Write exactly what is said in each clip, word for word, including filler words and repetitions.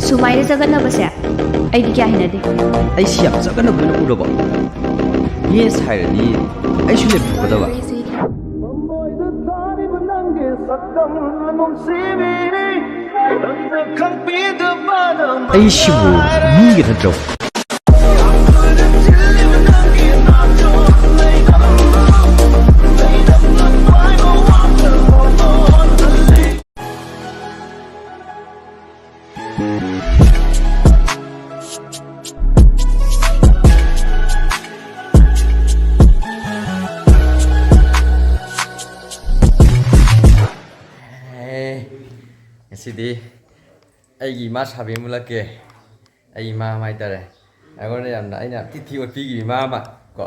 ꯁꯨꯃꯥꯏꯅ ꯆꯒꯠꯅꯕꯁꯦ ꯑꯩꯗꯤ ꯀꯌꯥ ꯍꯩꯅꯗꯦ꯫ ꯑꯩꯁꯤ ꯌꯥꯝ ꯆꯒꯠꯅꯕ ꯑꯣꯏꯅ ꯎꯔꯕꯣ? ꯌꯦꯁ ꯍꯥꯏꯔꯗꯤ ꯑꯩꯁꯨ ꯂꯦꯞꯊꯣꯛꯀꯗꯕ꯫ ꯑꯩꯁꯤꯕꯨ ꯃꯤꯒ ꯅꯠꯇ꯭ꯔꯣ? ꯉꯁꯤꯗꯤ ꯑꯩꯒꯤ ꯏꯃꯥ ꯁꯥꯕꯤ ꯑꯃ ꯎꯠꯂꯛꯀꯦ꯫ ꯑꯩ ꯏꯃꯥ ꯑꯃ ꯍꯥꯏꯇꯥꯔꯦ꯫ ꯑꯩꯉꯣꯟꯗ ꯌꯥꯝꯅ, ꯑꯩꯅ ꯌꯥꯝ ꯊꯤ ꯊꯤ ꯑꯣꯠꯄꯤꯈꯤꯕ ꯏꯃꯥ ꯑꯃ ꯀꯣ꯫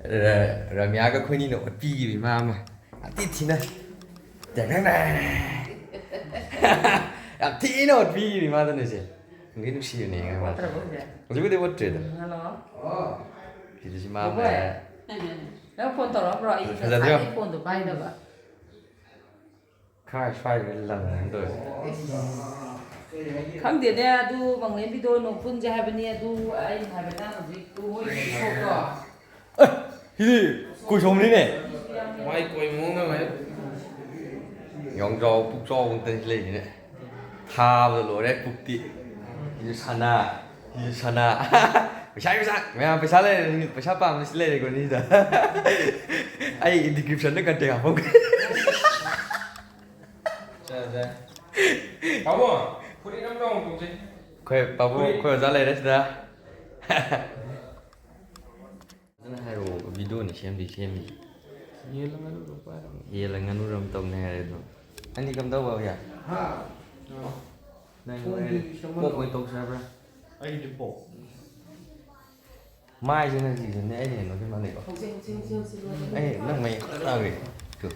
ꯔ-, ꯔꯝꯌꯥꯒ ꯑꯩꯈꯣꯏꯅꯤꯅ ꯑꯣꯠꯄꯤꯈꯤꯕ ꯏꯃꯥ ꯑꯃ꯫ ꯌꯥꯝ ꯊꯤ ꯊꯤꯅ꯫ ꯇꯦꯡꯅꯦꯡꯅꯦ꯫ ꯌꯥꯝ ꯊꯤꯅ ꯑꯣꯠꯄꯤꯈꯤꯕ ꯏꯃꯥꯗꯨꯅꯦ ꯁꯦ꯫ ꯅꯨꯡꯗꯤ ꯅꯨꯡꯁꯤꯕꯅꯦ ꯏꯃꯥ꯫ ꯑꯣꯠꯇ꯭ꯔꯕꯣ ꯍꯧꯖꯤꯛ? ꯍꯧꯖꯤꯛꯄꯨꯗꯤ ꯑꯣꯠꯇ꯭ꯔꯦꯗ꯫ ꯎꯝ, ꯍꯜꯂꯣ꯫ ꯁꯤꯗꯁꯨ ꯏꯃꯥ ꯑꯃ ꯕꯣꯕꯣꯏ꯫ ꯂꯩꯔꯦ꯫ ꯅꯪ ꯐꯣꯟ ꯇꯧꯔꯛꯑꯝꯕ꯭ꯔꯣ? ꯑꯩ ꯐꯖꯗ꯭ꯔꯣ? ꯉꯁꯥꯏꯗꯩ ꯐꯣꯟꯗꯣ ꯄꯥꯏꯗꯕ꯫ ꯈꯔ ꯁ꯭ꯋꯥꯏꯗ ꯂꯪꯉꯅꯤ ꯇꯧꯔꯤꯁꯦ꯫ ꯈꯪꯗꯦꯅꯦ, ꯑꯗꯨ ꯃꯪꯂꯦꯝꯕꯤꯗꯣ ꯅꯣꯡ ꯄꯨꯟꯁꯦ ꯍꯥꯏꯕꯅꯤ, ꯑꯗꯨ ꯑꯩꯅ ꯍꯥꯏꯕꯗ ꯍꯧꯖꯤꯛ ꯃꯣꯏꯒꯤ ꯊꯣꯛꯇꯣ꯫ ꯑꯦ, ꯁꯤꯗꯤ ꯀꯣꯏꯁꯣꯝꯅꯤꯅꯦ꯫ ꯃꯥꯏ ꯀꯣꯏ ꯃꯑꯣꯡ ꯑꯃ꯫ ꯌꯣꯡꯖꯥꯎ ꯄꯨꯛꯆꯥꯎ ꯑꯃꯇ ꯂꯩꯁꯤꯅꯦ꯫ ꯊꯥꯕꯗ ꯂꯣꯏꯔꯦ ꯄꯨꯛꯇꯤ꯫ ꯁꯤꯁꯨ ꯁꯅꯥ, ꯁꯤꯁꯨ ꯁꯅꯥ꯫ ꯄꯩꯁꯥꯒꯤ ꯄꯩꯁꯥ꯫ ꯃꯌꯥꯝ ꯄꯩꯁꯥ ꯂꯩꯔꯦ, ꯄꯩꯁꯥ ꯄꯥꯝꯕꯁꯤ ꯂꯩꯔꯦꯀꯣ ꯁꯤꯗ꯫ ꯑꯩ description ꯗ contact ꯍꯥꯞꯄꯝꯒꯦ꯫ ꯁꯦ, ꯁꯦ꯫ ꯄꯥꯕꯨꯡ, ꯐꯨꯔꯤꯠ ꯑꯝꯇ ꯍꯣꯡꯗꯣꯛꯁꯦ꯫ ꯑꯩꯈꯣꯏ ꯄꯥꯕꯨꯡ, ꯐꯨꯔꯤꯠ꯫ ꯑꯩꯈꯣꯏ ꯑꯣꯖꯥ ꯂꯩꯔꯦ ꯁꯤꯗ꯫ ꯐꯖꯅ ꯍꯥꯏꯔꯛꯑꯣ, video ꯅꯤ ꯁꯦꯝꯕꯤ, ꯁꯦꯝꯃꯤ꯫ ꯌꯦꯜꯂ ꯉꯥꯅꯨꯔ ꯄꯥꯏꯔꯝꯃꯤ꯫ ꯌꯦꯜꯂ ꯉꯥꯅꯨꯔ ꯑꯃ ꯇꯧꯅꯤ ꯍꯥꯏꯔꯦ ꯑꯗꯣ꯫ ꯅꯪꯗꯤ ꯀꯝꯗꯧꯕ ꯍꯧꯖꯤꯛ? ꯍꯥ? ꯅꯪ ꯊꯣꯡꯒꯤ ꯍꯥꯏꯔꯦ, ꯁꯝꯃꯟ ꯄꯣꯛ ꯇꯧ꯫ ꯑꯣꯏꯅ ꯇꯧꯁꯦ ꯍꯥꯏꯕ꯭ꯔꯥ? ꯑꯩꯗꯤ ꯄꯣꯛ꯫ ꯃꯥꯏꯁꯦ ꯅꯪ ꯁꯤꯁꯤꯅꯦ, ꯑꯩꯅ ꯍꯦꯟꯕꯗꯤ ꯃꯥꯜꯂꯤꯀꯣ꯫ ꯍꯧꯖꯤꯛ, ꯍꯧꯖꯤꯛ, ꯍꯧꯖꯤꯛ, ꯍꯧꯖꯤꯛ ꯂꯣꯏꯔꯦ꯫ ꯑꯩ ꯅꯪ ꯃꯌꯦꯛ ꯐꯖꯅ ꯇꯥꯈ꯭ꯔꯦ꯫ ꯇꯨ꯫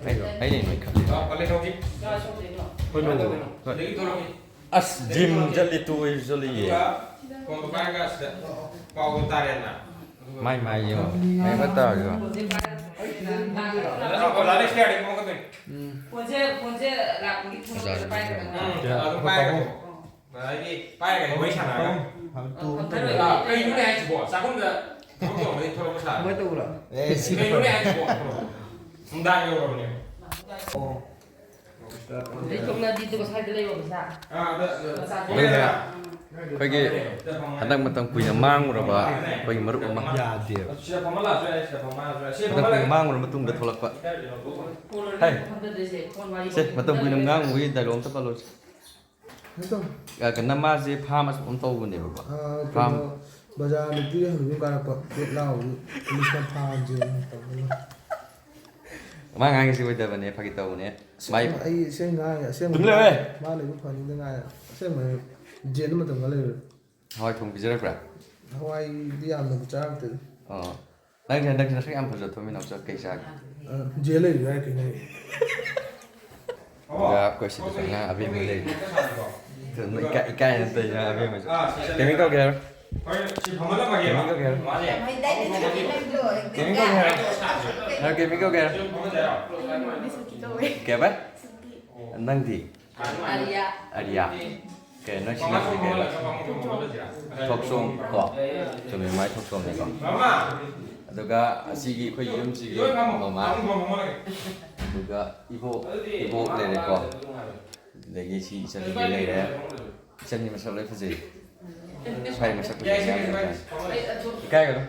ꯑꯩ, ꯑꯩꯅ ꯍꯦꯟꯕ ꯈꯜꯂꯤ꯫ ꯂꯥꯛꯑꯣ, ꯀꯣꯂꯦꯖ ꯍꯧꯖꯤꯛ꯫ ꯀꯥꯏ ꯆꯠꯇꯣꯏꯅꯣ? ꯍꯣꯏ, ꯂꯣ꯫ ꯀꯥꯏ ꯆꯠꯇꯣꯏꯅꯣ? ꯍꯣꯏ꯫ ꯁꯤꯗꯒꯤ ꯊꯣꯛꯂꯛꯑꯣ꯫ ꯑꯁ, gym ꯆꯠꯂꯤ ꯇꯨ ꯑꯩꯁꯨ ꯆꯠꯂꯤꯌꯦ꯫ ꯑꯗꯨꯒ ꯐꯣꯟꯗꯣ ꯄꯥꯏꯔꯒ ꯁꯤꯗ ꯄꯥꯎꯗꯣ ꯇꯥꯔꯦꯅ꯫ ꯑꯗꯨꯒ ꯃꯥꯏ ꯃꯥꯏ ꯌꯦꯡꯉꯣ꯫ ꯃꯥꯏ ꯃꯥꯏ ꯇꯧꯔꯒ꯫ ꯑꯣꯖꯥ ꯂꯩꯁꯤꯗꯤ ꯌꯥꯔꯦ, ꯐꯣꯟ ꯀꯛꯇꯣꯏꯅꯦ꯫ ꯎꯝ꯫ ꯐꯣꯟꯁꯦ, ꯐꯣꯟꯁꯦ ꯂꯥꯛꯄꯒꯤ ꯐꯣꯟꯁꯦ ꯑꯣꯖꯥ ꯄꯥꯏꯒꯗꯕꯅꯤ꯫ ꯎꯝ, ꯑꯗꯨ ꯄꯥꯏꯔꯒ꯫ ꯑꯣ꯫ ꯉꯁꯥꯏꯒꯤ ꯄꯥꯏꯔꯒ ꯋꯥꯔꯤ ꯁꯥꯟꯅꯔꯒ꯫ ꯐꯝꯊꯔꯣꯏ꯫ ꯑꯥ, ꯀꯩꯅꯣꯅꯦ ꯍꯥꯏꯁꯤꯕꯣ? ꯆꯥꯛꯈꯨꯝꯗ ꯊꯕꯛ ꯇꯧꯔꯝꯕꯗꯤ ꯊꯣꯛꯂꯛꯄ ꯁꯥꯔꯦ꯫ ꯀꯃꯥꯏꯅ ꯇꯧꯕ꯭ꯔꯣ? ꯑꯦ, ꯁꯤ ꯀꯩꯅꯣꯅꯦ ꯍꯥꯏꯁꯤꯕꯣ? ꯅꯨꯡꯗꯥꯡ ꯌꯧꯔꯕꯅꯦ꯫ ꯑꯣ꯫ ꯑꯗꯩ ꯊꯣꯛꯂꯛꯑꯗꯤ ꯑꯗꯨꯒ ꯁ꯭ꯋꯥꯏꯗ ꯂꯩꯕ ꯄꯩꯁꯥ꯫ ꯑꯥ, ꯑꯗ, ꯑꯗ, ꯃꯆꯥ ꯑꯗꯨꯒ ꯑꯩꯈꯣꯏꯒꯤ ꯍꯟꯗꯛ ꯃꯇꯝ ꯀꯨꯏꯅ ꯃꯥꯡꯉꯨꯔꯕ ꯑꯩꯈꯣꯏꯒꯤ ꯃꯔꯨꯞ ꯑꯃ꯫ ꯌꯥꯗꯦꯕ꯫ ꯁꯤꯗ ꯐꯝꯍꯜꯂꯛꯑꯁꯨ ꯌꯥꯏ, ꯁꯤꯗ ꯐꯝꯍꯜꯂꯛꯑꯁꯨ ꯌꯥꯏ꯫ ꯁꯤ ꯃꯇꯝ ꯀꯨꯏꯅ ꯐꯝꯍꯜꯂꯛꯑꯦ꯫ ꯃꯥꯡꯉꯨꯔꯕ ꯃꯇꯨꯡꯗ ꯊꯣꯛꯂꯛꯄ꯫ ꯐꯣꯟ ꯋꯥꯔꯤ ꯍꯥꯏ꯫ ꯐꯝꯊꯗꯣꯏꯁꯦ, ꯐꯣꯟ ꯋꯥꯔꯤ ꯁꯦ, ꯃꯇꯝ ꯀꯨꯏꯅ ꯐꯝꯊꯗꯣꯏꯁꯦ꯫ ꯉꯥꯡꯉꯨꯕꯒꯤ dialogue ꯑꯝꯇ ꯄꯜꯂꯣꯁꯦ꯫ ꯑꯗꯨꯝ꯫ ꯑ, ꯀꯩꯅꯣ, ꯃꯥꯁꯦ farm ꯑꯁꯨꯝ ꯇꯧꯕꯅꯦꯕꯀꯣ꯫ ꯑ, farm꯫ ꯀꯩꯅꯣ, ꯕꯖꯥꯔ ꯅꯨꯄꯤ ꯍꯅꯨꯕꯤ ꯑꯃ ꯀꯥꯔꯛꯄ, ꯄꯦꯠ ꯂꯥꯎꯕꯗꯨ, ꯄꯨꯂꯤꯁꯅ ꯐꯥꯍꯟꯁꯦꯅ ꯇꯧꯕꯅꯤ꯫ ꯃꯥ ꯉꯥꯡꯉꯤꯁꯤ ꯑꯣꯏꯗꯕꯅꯦ, ꯐꯥꯒꯤ ꯇꯧꯕꯅꯦ꯫ ꯃꯥꯏ ꯑꯩ ꯑꯁꯦꯡ ꯉꯥꯡꯉꯦ, ꯑꯁꯦꯡꯕ꯫ ꯇꯨꯃꯤꯟ ꯂꯩꯌꯨꯍꯦ! ꯃꯥ ꯂꯩꯕ ꯐꯅꯤꯗ ꯉꯥꯏꯔꯦ꯫ ꯑꯁꯦꯡꯕꯅꯦ, ꯖꯦꯜꯗ ꯃꯇꯝ ꯈꯔ ꯂꯩꯔꯨꯔꯦ꯫ ꯍꯋꯥꯏ ꯊꯣꯡ ꯄꯤꯖꯔꯛꯄ꯭ꯔꯥ? ꯍꯋꯥꯏꯗꯤ ꯌꯥꯝꯅꯕꯨ ꯆꯥꯔꯛꯇꯦꯗ꯫ ꯑꯣ꯫ ꯅꯪꯁꯦ ꯍꯟꯗꯛꯁꯦ ꯅꯁꯛ ꯌꯥꯝ ꯐꯖ ꯊꯣꯛꯑꯝꯃꯤ, ꯅꯥꯎꯆꯥ, ꯀꯩ ꯆꯥꯒꯦ? ꯑ, ꯖꯦꯜ ꯂꯩꯔꯤꯔꯥ ꯍꯥꯏ ꯀꯩꯅꯣ ꯍꯥꯏ? ꯑꯗꯨꯒ ꯑꯩꯈꯣꯏ ꯁꯤꯗꯁꯨ ꯑꯉꯥꯡ ꯑꯕꯦꯝꯃ ꯂꯩꯔꯤ꯫ ꯑꯗꯨ ꯏꯀꯥꯏ-, ꯏꯀꯥꯏꯅ ꯇꯧꯔꯤ ꯅꯪ ꯑꯕꯦꯝꯃꯁꯨ꯫ ꯀꯦꯃꯤ ꯀꯧꯒꯦ ꯍꯥꯏꯔꯣ? ꯀꯦꯃꯤ ꯀꯧꯒꯦ ꯍꯥꯏꯔꯣ? ꯌꯥꯝ ꯍꯩꯗꯥꯏꯅꯦ ꯅꯪꯒꯤ ꯅꯪꯗꯣ꯫ ꯀꯦꯃꯤ ꯀꯧꯒꯦ ꯍꯥꯏꯔꯣ? ꯍꯥꯏꯔꯣ, ꯀꯦꯃꯤ ꯀꯧꯒꯦ ꯍꯥꯏꯔꯣ? ꯀꯩꯕ? ꯅꯪꯗꯤ? ꯑꯥꯔꯤꯌꯥ꯫ ꯑꯥꯔꯤꯌꯥ꯫ ꯀꯩ, ꯅꯣꯏ ꯁꯤ ꯅꯪꯗꯤ ꯀꯩ? ꯊꯣꯛꯆꯣꯝ ꯀꯣ? ꯆꯨꯝꯃꯤ, ꯃꯥꯏ ꯊꯣꯛꯆꯣꯝꯅꯤꯀꯣ꯫ ꯑꯗꯨꯒ ꯑꯁꯤꯒꯤ ꯑꯩꯈꯣꯏ ꯌꯨꯝꯁꯤꯒꯤ ꯃꯃꯥ꯫ ꯑꯗꯨꯒ ꯏꯕꯣꯛ, ꯏꯕꯣꯛ ꯂꯩꯔꯦꯀꯣ꯫ ꯑꯗꯒꯤ ꯁꯤ ꯏꯆꯟꯅꯨꯄꯤ ꯂꯩꯔꯦ꯫ ꯏꯆꯟꯗꯤ ꯃꯁꯛ ꯂꯣꯏ ꯐꯖꯩ꯫ ꯁ꯭ꯋꯥꯏ ꯃꯁꯛ ꯐꯖꯕ ꯃꯌꯥꯝ ꯂꯩꯕꯖꯥꯠꯅꯤ꯫ ꯏꯀꯥꯏꯒꯅꯨ꯫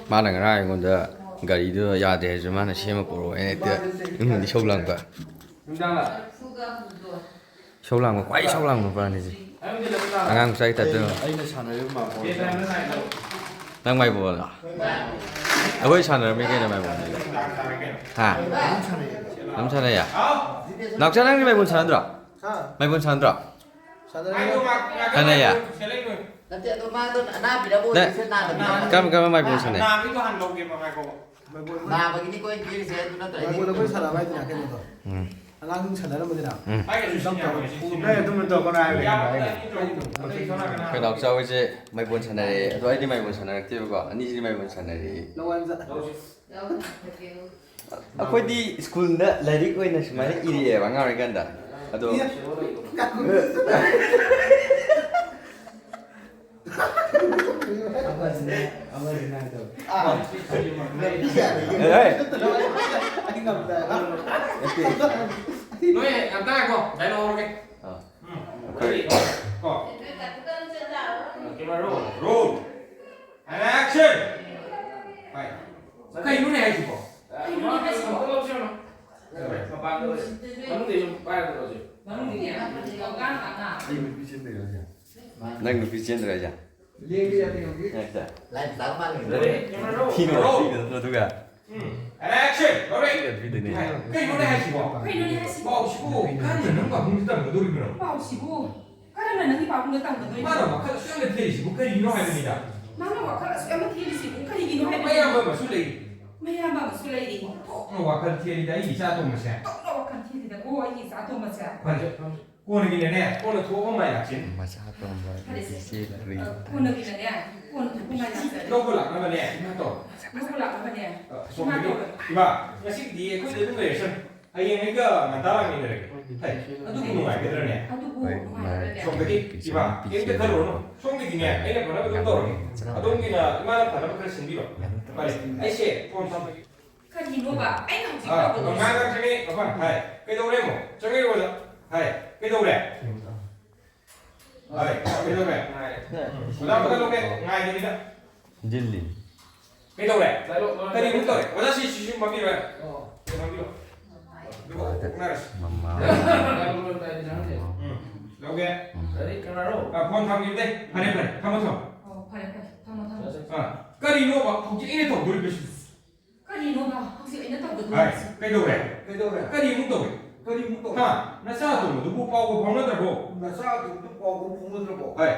ꯃꯥꯅ ꯉꯔꯥꯡ ꯑꯩꯉꯣꯟꯗ ꯒꯥꯔꯤꯗꯣ ꯌꯥꯗꯦ ꯍꯥꯏꯔꯁꯨ ꯃꯥꯅ ꯁꯦꯝꯃ ꯄꯨꯔꯛꯑꯣ ꯍꯥꯏꯅ ꯍꯦꯛꯇ ꯏꯃꯨꯡꯗ ꯏꯁꯧ ꯂꯥꯡꯕ꯫ ꯏꯁꯧ ꯂꯥꯡꯕ, ꯈ꯭ꯋꯥꯏ ꯏꯁꯧ ꯂꯥꯡꯕ ꯅꯨꯄꯥꯅꯤ ꯁꯤ꯫ ꯑꯉꯥꯡ ꯃꯆꯥꯒꯤ type ꯇ꯫ ꯑꯩꯅ ꯁꯥꯟꯅꯔꯤꯕ ꯃꯥꯕꯣꯜꯁꯦ꯫ ꯅꯪ ꯃꯥꯏꯕꯣꯜꯂꯣ? ꯑꯩꯈꯣꯏ ꯁꯥꯟꯅꯔꯝꯃꯤ ꯀꯩꯅꯣ ꯃꯥꯏꯕꯣꯜ꯫ ꯍꯥ? ꯑꯗꯨꯝ ꯁꯥꯟꯅꯩꯌꯦ꯫ ꯑꯗꯨꯝ ꯁꯥꯟꯅꯩꯌꯦ? ꯅꯥꯎꯆꯥ, ꯅꯪꯗꯤ ꯃꯥꯏꯕꯣꯜ ꯁꯥꯟꯅꯗ꯭ꯔꯣ? ꯍꯥ? ꯃꯥꯏꯕꯣꯜ ꯁꯥꯟꯅꯗ꯭ꯔꯣ? ꯁꯥꯟꯅꯔꯝꯃꯤ꯫ ꯁꯥꯟꯅꯩꯌꯦ? ꯅꯠꯇꯦ, ꯑꯗꯣ ꯃꯥꯗꯣ ꯑꯅꯥꯕꯤꯔꯕ ꯅꯪ ꯑꯣꯏꯔꯁꯨ ꯅꯥꯗꯕꯤꯔꯕ? ꯀꯔꯝ-, ꯀꯔꯝꯕ ꯃꯥꯏꯕꯣꯜ ꯁꯥꯟꯅꯩ? ꯅꯥꯕꯤꯗꯣ ꯍꯥꯟꯅ ꯂꯧꯒꯦꯕ, ꯉꯥꯏꯈꯣꯕ꯫ ꯅꯥꯕꯒꯤꯅꯤ ꯑꯩꯈꯣꯏ ꯄꯤꯔꯤꯁꯦ, ꯑꯗꯨ ꯅꯠꯇ꯭ꯔꯗꯤ ꯃꯥꯏꯕꯣꯜ ꯑꯩꯈꯣꯏ ꯁꯥꯟꯅꯕ ꯍꯥꯏꯗꯨꯅ ꯀꯩꯅꯣꯗꯣ꯫ ꯎꯝ꯫ ꯑꯉꯥꯡꯁꯤꯡ ꯁꯥꯟꯅꯔꯝꯕꯅꯤꯅ꯫ ꯎꯝ꯫ ꯅꯣꯏ ꯑꯗꯨꯝꯕ ꯇꯧꯔꯛꯀꯅꯣ ꯍꯥꯏꯕꯅꯦ ꯑꯩꯅ꯫ ꯑꯩꯈꯣꯏ ꯅꯥꯎꯆꯥ ꯍꯣꯏꯁꯦ ꯃꯥꯏꯕꯣꯜ ꯁꯥꯟꯅꯔꯦ꯫ ꯑꯗꯣ ꯑꯩꯗꯤ ꯃꯥꯏꯕꯣꯜ ꯁꯥꯟꯅꯔꯛꯇꯦꯕꯀꯣ꯫ ꯑꯅꯤꯁꯤꯗꯤ ꯃꯥꯏꯕꯣꯜ ꯁꯥꯟꯅꯔꯦ꯫ ꯂꯋꯥꯏ ꯃꯆꯥ꯫ ꯑꯩꯈꯣꯏꯗꯤ ꯁ꯭ꯀꯨꯜꯗ ꯂꯥꯏꯔꯤꯛ ꯑꯣꯏꯅ ꯁꯨꯃꯥꯏꯅ ꯏꯔꯛꯑꯦꯕ ꯑꯉꯥꯡ ꯑꯣꯏꯔꯤꯀꯥꯟꯗ꯫ ꯑꯗꯣ ꯑꯃꯁꯤꯅ ꯑꯃꯁꯤꯅ ꯍꯥꯏꯗꯣ꯫ ꯑꯦ, ꯑꯩ ꯉꯝꯗꯦ꯫ ꯅꯠꯇꯦ꯫ ꯅꯣꯏ ꯉꯟꯇꯥ ꯉꯥꯏꯈꯣ, ꯗꯥꯏꯂꯣꯛ ꯍꯧꯔꯒꯦ꯫ ꯑꯥ꯫ ꯎꯝ꯫ ꯑꯩꯈꯣꯏ ꯀꯣ꯫ Camera roll. Roll. And action. ꯍꯣꯏ꯫ ꯀꯩꯅꯣꯅꯦ ꯍꯥꯏꯁꯤꯕꯣ? ꯀꯩꯅꯣꯅꯦ ꯍꯥꯏꯁꯤꯕꯣ? ꯃꯄꯥꯟꯗ ꯂꯩ꯫ ꯃꯅꯨꯡꯗꯩ ꯁꯨꯝ ꯄꯥꯏꯔꯒ ꯇꯧꯁꯦ꯫ ꯃꯅꯨꯡꯗꯒꯤ? ꯀꯧꯀꯥ ꯀꯧꯀꯥ꯫ ꯑꯩ ꯅꯨꯄꯤ ꯆꯦꯟꯗꯣꯏꯔꯣ ꯍꯥꯏꯁꯦ? ꯅꯪ ꯅꯨꯄꯤ ꯆꯦꯟꯗꯣꯏꯔꯣ ꯍꯥꯏꯁꯦ? ꯂꯦꯡꯕ ꯌꯥꯗꯦ ꯍꯧꯖꯤꯛ꯫ ꯍꯦꯛꯇ꯫ ꯂꯥꯏ ꯃꯆꯥꯒ ꯃꯥꯜꯂꯦ꯫ Ready? Camera roll. ꯊꯤꯅ ꯊꯤꯒꯗ꯭ꯔꯣ ꯑꯗꯨꯒ? ꯎꯝ꯫ And action. Ready? ꯊꯤꯅ ꯊꯤꯗꯣꯏꯅꯦ꯫ ꯀꯩꯅꯣꯅꯦ ꯍꯥꯏꯁꯤꯕꯣ? ꯀꯩꯅꯣꯅꯦ ꯍꯥꯏꯁꯤꯕꯣ? ꯄꯥꯎꯁꯤꯕꯨ ꯀꯔꯝꯅ ꯅꯪ ꯄꯥꯕꯨꯡꯗ ꯇꯝꯒꯗꯧꯔꯤꯕꯅꯣ? ꯄꯥꯎꯁꯤꯕꯨ ꯀꯔꯝꯅ ꯅꯪꯒꯤ ꯄꯥꯕꯨꯡꯗ ꯇꯝꯒꯗꯣꯔꯤꯕꯅꯣ? ꯃꯥꯅ ꯋꯥꯈꯜ ꯑꯁꯨꯛ ꯌꯥꯝꯅ ꯊꯦꯜꯂꯤꯁꯤꯕꯨ ꯀꯔꯤꯒꯤꯅꯣ ꯍꯥꯏꯕꯅꯤꯗ? ꯃꯥꯅ ꯋꯥꯈꯜ ꯑꯁꯨꯛ ꯌꯥꯝꯅ ꯊꯦꯜꯂꯤꯁꯤꯕꯨ ꯀꯔꯤꯒꯤꯅꯣ ꯍꯥꯏꯕꯅꯤꯗ? ꯃꯌꯥꯝꯕ ꯑꯃꯁꯨ ꯂꯩꯔꯤ꯫ ꯃꯌꯥꯝꯕ ꯑꯃꯁꯨ ꯂꯩꯔꯤ꯫ ꯑꯣꯟꯊꯣꯛꯅ ꯋꯥꯈꯜ ꯊꯦꯜꯂꯤꯗ ꯑꯩꯒꯤ ꯏꯆꯥ ꯑꯇꯣꯝꯕꯁꯦ꯫ ꯑꯣꯟꯊꯣꯛꯅ ꯋꯥꯈꯜ ꯊꯦꯜꯂꯤꯗꯀꯣ ꯑꯩꯒꯤ ꯏꯆꯥ ꯑꯇꯣꯝꯕꯁꯦ꯫ ꯐꯔꯦ, ꯐꯔꯦ꯫ ꯀꯣꯟꯅꯒꯤꯅꯦ, ꯀꯣꯟꯅ ꯊꯣꯛꯑꯒ ꯃꯥꯏ ꯂꯥꯛꯁꯤꯟ꯫ ꯃꯆꯥ ꯑꯇꯣꯝꯕ ꯐꯔꯦꯁꯦ꯫ ꯅꯨꯄꯤ ꯆꯦꯜꯂꯔꯣꯏ꯫ ꯑ, ꯀꯣꯟꯅꯒꯤꯅꯦ, ꯀꯣꯟꯅ ꯊꯣꯛꯑꯒ ꯃꯥꯏ ꯂꯥꯛꯁꯤꯟ꯫ ꯂꯧꯕ ꯂꯥꯛꯅꯕꯅꯦ, ꯏꯃꯥ ꯇꯧ꯫ ꯂꯧꯕ ꯂꯥꯛꯅꯕꯅꯦ꯫ ꯑ, ꯏꯃꯥ ꯁꯣꯝꯗꯒꯤ, ꯇꯧ꯫ ꯏꯃꯥ, ꯉꯁꯤꯗꯤ ꯑꯩꯈꯣꯏꯗ ꯑꯗꯨꯝ ꯂꯩꯔꯁꯅꯨ꯫ ꯍꯌꯦꯡ ꯑꯩꯒ ꯉꯟꯇꯥ ꯂꯥꯛꯃꯤꯟꯅꯔꯒꯦ꯫ ꯍꯩ, ꯑꯗꯨꯕꯨ ꯅꯨꯡꯉꯥꯏꯒꯗ꯭ꯔꯅꯦ? ꯑꯗꯨꯕꯨ ꯍꯣꯏ, ꯅꯨꯡꯉꯥꯏꯒꯗ꯭ꯔꯅꯦ? ꯁꯣꯝꯗꯒꯤ, ꯏꯃꯥ, ꯀꯩꯝꯇ ꯈꯜꯂꯨꯔꯅꯨ꯫ ꯁꯣꯝꯒꯤꯗꯤꯅꯦ, ꯑꯩꯅ ꯐꯅꯕ ꯑꯗꯨꯝ ꯇꯧꯔꯒꯦ꯫ ꯑꯗꯣꯝꯒꯤꯅ ꯏꯃꯥꯅ ꯐꯅꯕ ꯈꯔ ꯁꯤꯟꯕꯤꯔꯣ꯫ ꯐꯔꯦ, ꯑꯩꯁꯦ ꯐꯣꯟ ꯊꯝꯃꯒꯦ꯫ ꯀꯔꯤꯅꯣꯕ? ꯑꯩꯅ ꯍꯧꯖꯤꯛ ꯑꯥ, ꯇꯧꯕꯗꯣ꯫ ꯉꯥꯡ ꯉꯥꯡ ꯆꯪꯉꯛꯑꯦ, ꯃꯐꯝ꯫ ꯍꯥꯏ, ꯀꯩꯗꯧꯔꯦ ꯑꯃꯨꯛ? ꯆꯪꯉꯛꯑꯦ ꯑꯣꯖꯥ꯫ ꯍꯥꯏ, ꯀꯩꯗꯧꯔꯦ? ꯍꯥꯏ, ꯀꯩꯗꯧꯔꯦ? ꯎꯝ꯫ ꯑꯣꯖꯥ, ꯑꯃꯨꯛꯇ ꯂꯧꯒꯦ, ꯉꯥꯏꯗꯕꯤꯗ꯫ ꯊꯤꯟꯖꯤꯜꯂꯤ꯫ ꯀꯩꯗꯧꯔꯦ? ꯀꯔꯤ ꯑꯃꯨꯛ ꯇꯧꯔꯦ? ꯑꯣꯖꯥ, ꯁꯤ, ꯁꯤ, ꯁꯤ ꯃꯥꯡꯕꯤꯔꯣ꯫ ꯑꯣ꯫ ꯁꯤ ꯃꯥꯡꯕꯤꯔꯣ꯫ ꯑꯗꯨꯒ ꯑꯣꯛꯅꯔꯁꯤ꯫ ꯃꯃꯥ꯫ ꯎꯝ꯫ ꯂꯧꯒꯦ꯫ ꯎꯝ꯫ ꯑꯥ, ꯐꯣꯟ ꯊꯝꯈꯤꯕꯗꯩ꯫ ꯐꯔꯦ, ꯐꯔꯦ꯫ ꯊꯝꯃꯣ, ꯊꯝꯃꯣ꯫ ꯑꯣ, ꯐꯔꯦ, ꯐꯔꯦ꯫ ꯊꯝꯃꯣ, ꯊꯝꯃꯣ꯫ ꯑꯥ, ꯀꯔꯤꯅꯣꯕ ꯍꯧꯖꯤꯛ ꯑꯩꯅ ꯇꯧꯗꯣꯔꯤꯕꯁꯤ? ꯀꯔꯤꯅꯣꯕ ꯍꯧꯖꯤꯛ ꯑꯩꯅ ꯇꯧꯒꯗꯣꯔꯤꯕꯁꯤ? ꯍꯥꯏ, ꯀꯩꯗꯧꯔꯦ? ꯀꯩꯗꯧꯔꯦ? ꯀꯔꯤ ꯑꯃꯨꯛ ꯇꯧꯔꯦ? ꯀꯔꯤ ꯑꯃꯨꯛ ꯇꯧꯔꯦ? ꯍꯥ? ꯅꯆꯥ ꯑꯇꯣꯝꯕꯗꯨꯕꯨ ꯄꯥꯎꯒ ꯐꯥꯎꯅꯗ꯭ꯔꯕꯣ? ꯅꯆꯥ ꯑꯇꯣꯝꯕꯗꯨ ꯄꯥꯎꯒ ꯐꯥꯎꯅꯗ꯭ꯔꯕꯣ? ꯍꯥꯏ,